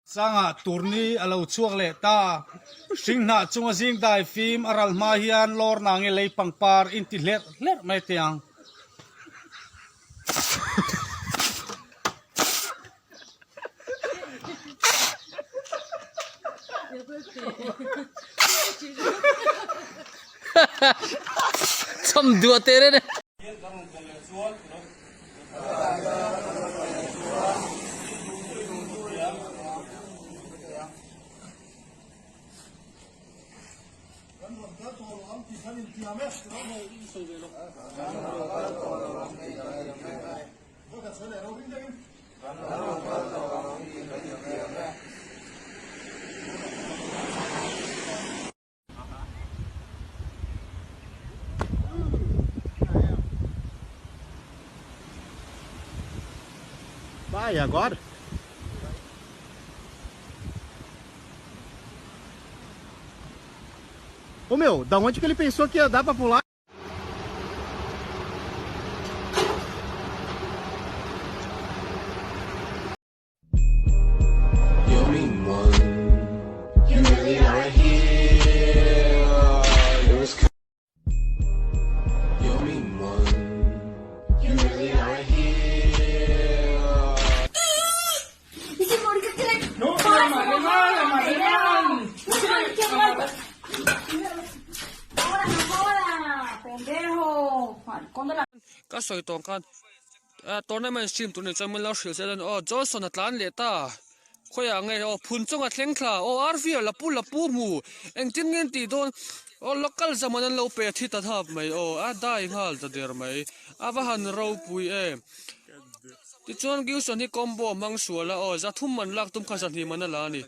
Sangah turni a lo chhuak leh ta. Hringhnah chunga zing dai fim a ral hma hian lawr nange lei pangpar inti hlerh hlerh mai teh ang. Cham duah teh reng e. Vai agora? Ô meu, da onde que ele pensou que ia dar pra pular? Ka sawi tawng khan tournament stream tur ni chuan min lo hrilh se chuan aw Johnson a tlan leh ta khawiah nge aw phun chunga thleng thla aw RV a la pu la pu hmu engtin nge an tih dawn aw local zaman an lo pe a thi ta thap mai aw a dai nghal ta der mai a va han ropui em tichuan Gilson hi combo a hmang sual a aw zathum man lak tum kha zahnih man a la a ni.